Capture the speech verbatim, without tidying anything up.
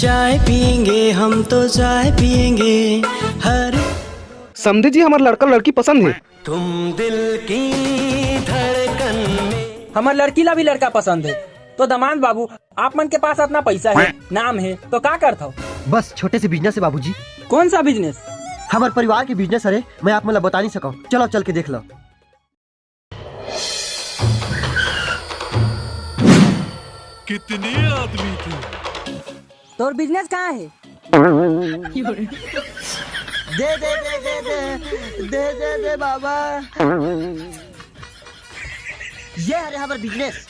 चाय पियेंगे हम तो, चाय पियेंगे हर। समधी जी, हमर लड़का लड़की पसंद हे। तुम दिल की धड़कन में। हमर लड़की ला भी लड़का पसंद हे। तो दामाद बाबू, आप मन के पास अतना पैसा हे, नाम हे, तो का करथव? बस छोटे से बिजनेस हे बाबूजी। कौन सा बिजनेस? हमर परिवार के बिजनेस हरे, मैं आप मन ला बता नहीं सकव। चलो चल के देख लो। कितने आदमी थे? तोर बिजनेस कहाँ हे? दे दे दे दे दे दे दे दे बाबा। ये हरे हमर बिजनेस।